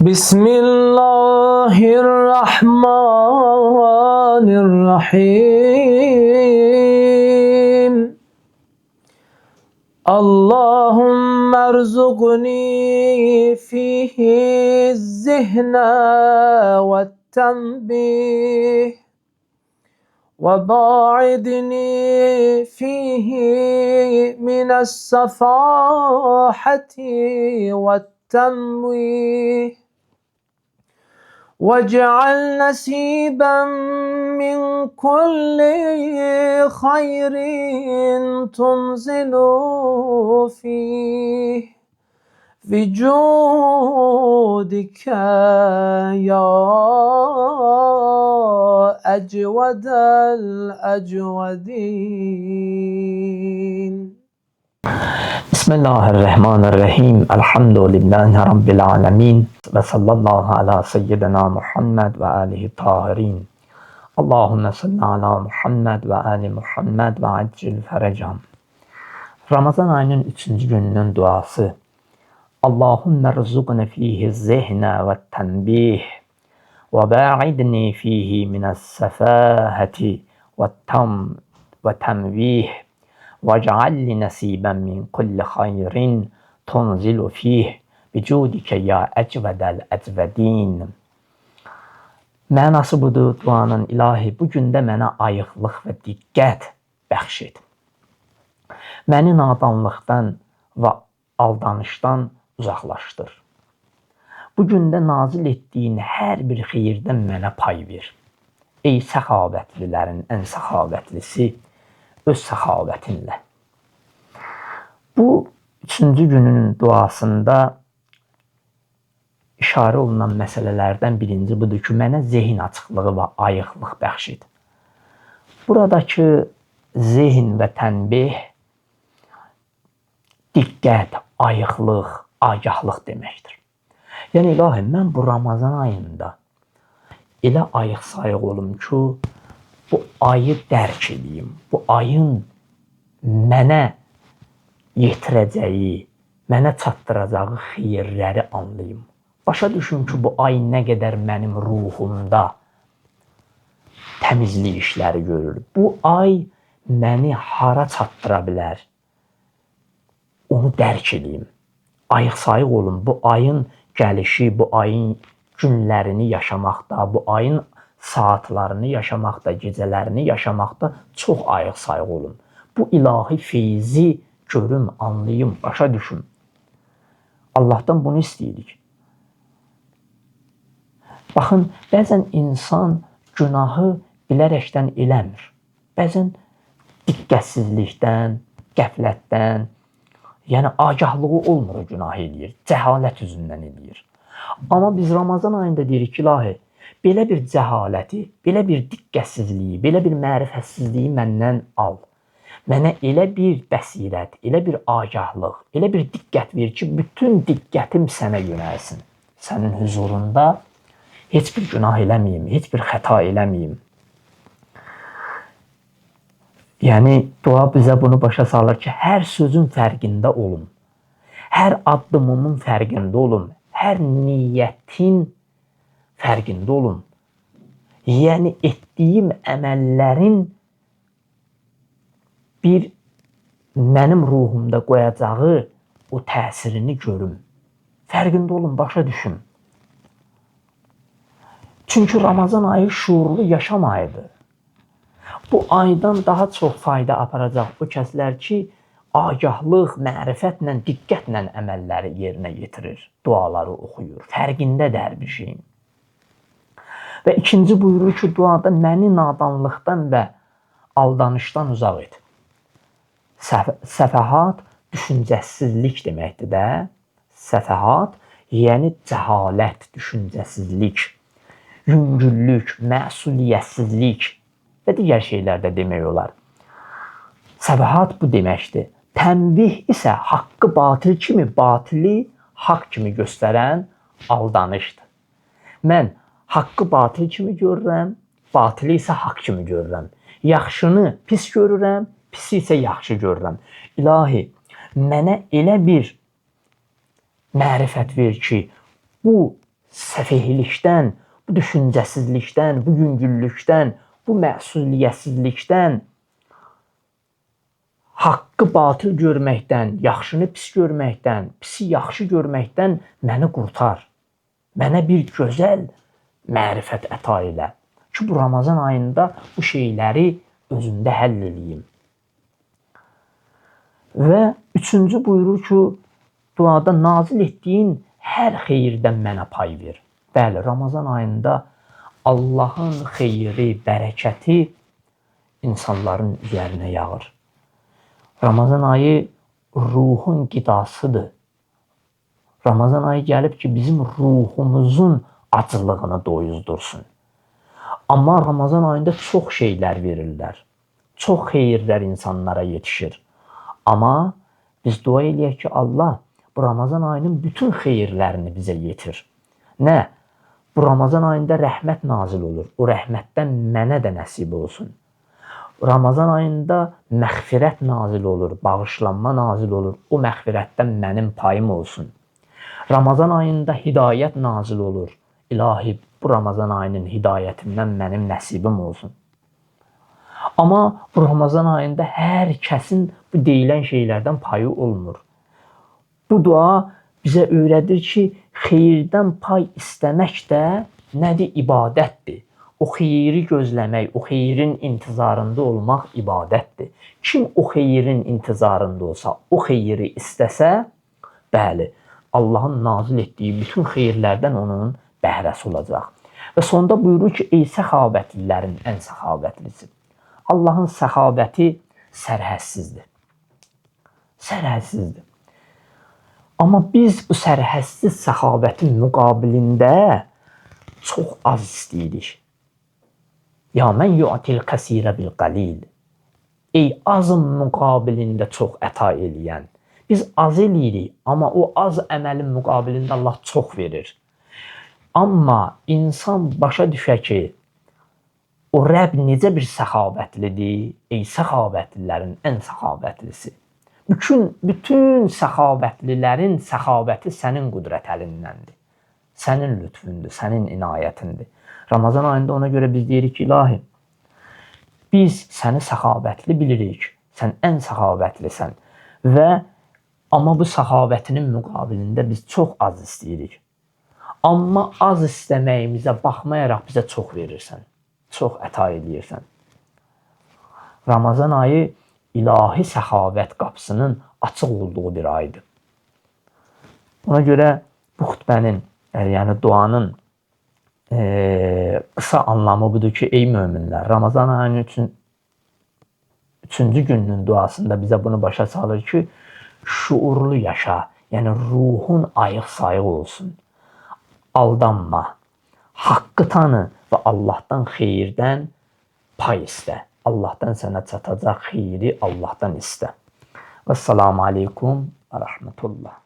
Bismillahirrahmanirrahim. Allahümme erzuqni fihi zihne ve tenbih ve ba'idni fihi mines sefahati ve temvih واجعل نسيبا من كل خير تنزل فيه بجودك يا أجود الأجودين. Bismillahirrahmanirrahim. Elhamdülillahi Rabbil alemin. Və sallallahu ala seyyidina Muhammed və alihi tahirin. Allahümme salli ala Muhammed və ali Muhammed və accil fərəcam. Ramazan ayının 3-cü gününün duası. Allahümme rzuqni fihi zihnə və tənbih və ba'idni fihi minəs-səfahəti və təmvih وَاجْعَلْ لِي نَصِيبًا مِنْ كُلِّ خَيْرٍ تُنْزِلُ فِيهِ بِجُودِكَ يَا أَجْوَدَ الْأَجْوَدِينَ. Mənası budur duanın: İlahi, bu gündə mənə ayıqlıq və diqqət bəxş et. Məni nadanlıqdan və aldanışdan uzaqlaşdır. Bu gündə nazil etdiyin hər bir xeyirdən mənə pay ver. Ey səxavətlilərin ən səxavətlisi, öz səxavətinlə. Bu 3-cü günün duasında işarə olunan məsələlərdən birinci budur ki, mənə zehin açıqlığı və ayıqlıq bəxş et. Buradakı zehin və tənbih diqqət, ayıqlıq, agahlıq deməkdir. Yəni ilahi, mən bu Ramazan ayında elə ayıq-sayıq olum ki, bu ayı dərk edeyim, bu ayın mənə yetirəcəyi, mənə çatdıracağı xeyirləri anlayım. Başa düşüm ki, bu ay nə qədər mənim ruhumda təmizlik işləri görür. Bu ay məni hara çatdıra bilər, onu dərk edeyim. Ayıq-sayıq olum, bu ayın gəlişi, bu ayın günlərini yaşamaqda, bu ayın saatlarını yaşamaqda, gecələrini yaşamaqda çox ayıq-sayıq olun. Bu ilahi feyzi görüm, anlayım, başa düşüm. Allahdan bunu istəyirik. Baxın, bəzən insan günahı bilərəkdən eləmir. Bəzən diqqətsizlikdən, qəflətdən, yəni agahlığı olmur o günahı eləyir, cəhalət üzündən eləyir. Amma biz Ramazan ayında deyirik ki, ilahi, belə bir cəhaləti, belə bir diqqətsizliyi, belə bir mərifətsizliyi məndən al. Mənə elə bir bəsirət, elə bir agahlıq, elə bir diqqət ver ki, bütün diqqətim sənə yönəlsin. Sənin huzurunda heç bir günah eləməyim, heç bir xəta eləməyim. Yəni, dua bizə bunu başa salır ki, hər sözün fərqində olum, hər addımımın fərqində olum, hər niyyətin fərqində olun. Yəni, etdiyim əməllərin bir mənim ruhumda qoyacağı o təsirini görüm. Fərqində olun, başa düşüm. Çünki Ramazan ayı şuurlu yaşam ayıdır. Bu aydan daha çox fayda aparacaq o kəslər ki, agahlıq, mərifətlə, diqqətlə əməlləri yerinə yetirir, duaları oxuyur, fərqindədir hər bir şeyin. Və ikinci buyurur ki, duada məni nadanlıqdan və aldanışdan uzaq et. Səfəhat düşüncəsizlik deməkdir də. Səfəhat, yəni cəhalət, düşüncəsizlik, yüngüllük, məsuliyyətsizlik və digər şeylər də demək olar. Səfəhat bu deməkdir. Tənbih isə haqqı batil kimi, batili haqq kimi göstərən aldanışdır. Mən haqqı batil kimi görürəm, batili isə haqq kimi görürəm. Yaxşını pis görürəm, pisi isə yaxşı görürəm. İlahi, mənə elə bir mərifət ver ki, bu səfehlikdən, bu düşüncəsizlikdən, bu yüngüllükdən, bu məsuliyyətsizlikdən, haqqı batıl görməkdən, yaxşını pis görməkdən, pisi yaxşı görməkdən məni qurtar. Mənə bir gözəl mərifət əta elə ki, bu Ramazan ayında bu şeyləri özümdə həll eləyim. Və üçüncü buyurur ki, duada nazil etdiyin hər xeyirdən mənə pay ver. Bəli, Ramazan ayında Allahın xeyri, bərəkəti insanların üzərinə yağır. Ramazan ayı ruhun qidasıdır. Ramazan ayı gəlib ki, bizim ruhumuzun acılığını doyuzdursun. Amma Ramazan ayında çox şeylər verirlər. Çox xeyirlər insanlara yetişir. Amma biz dua eləyək ki, Allah bu Ramazan ayının bütün xeyirlərini bizə yetir. Nə? Bu Ramazan ayında rəhmət nazil olur. O rəhmətdən mənə də nəsib olsun. Ramazan ayında məğfirət nazil olur, bağışlanma nazil olur. O məğfirətdən mənim payım olsun. Ramazan ayında hidayət nazil olur. İlahi, bu Ramazan ayının hidayətindən mənim nəsibim olsun. Amma bu Ramazan ayında hər kəsin bu deyilən şeylərdən payı olmur. Bu dua bizə öyrədir ki, xeyirdən pay istəmək də nədir? İbadətdir. O xeyiri gözləmək, o xeyirin intizarında olmaq ibadətdir. Kim o xeyirin intizarında olsa, o xeyiri istəsə, bəli, Allahın nazil etdiyi bütün xeyirlərdən onun bəhrəsi olacaq. Və sonda buyurur ki, ey səxavətlilərin ən səxavətlisi. Allahın səxavəti sərhədsizdir. Sərhədsizdir. Amma biz bu sərhədsiz səxavətin müqabilində çox az istəyirik. Ya mən yu'til kəsirə bil qalil. Ey azın müqabilində çox əta eləyən. Biz az eləyirik, amma o az əməlin müqabilində Allah çox verir. Amma insan başa düşə ki, o Rəbb necə bir səxavətlidir? Ey səxavətlilərin ən səxavətlisi. Bütün səxavətlilərin səxavəti sənin qüdrət əlindəndir. Sənin lütfündür, sənin inayətindir. Ramazan ayında ona görə biz deyirik ki, ilahi, biz səni səxavətli bilirik. Sən ən səxavətlisən və amma bu səxavətinin müqabilində biz çox az istəyirik. Amma az istəməyimizə baxmayaraq bizə çox verirsən. Çox əta eləyirsən. Ramazan ayı ilahi səxavət qapısının açıq olduğu bir aydır. Ona görə bu xutbənin, yəni duanın qısa anlamı budur ki, ey möminlər, Ramazan ayının üçüncü gününün duasında bizə bunu başa salır ki, şuurlu yaşa, yəni ruhun ayıq-sayıq olsun. Aldanma, haqqı tanı və Allahdan xeyirdən pay istə. Allahdan sənə çatacaq xeyri Allahdan istə. Vəssalamu aleykum və rəhmətullah.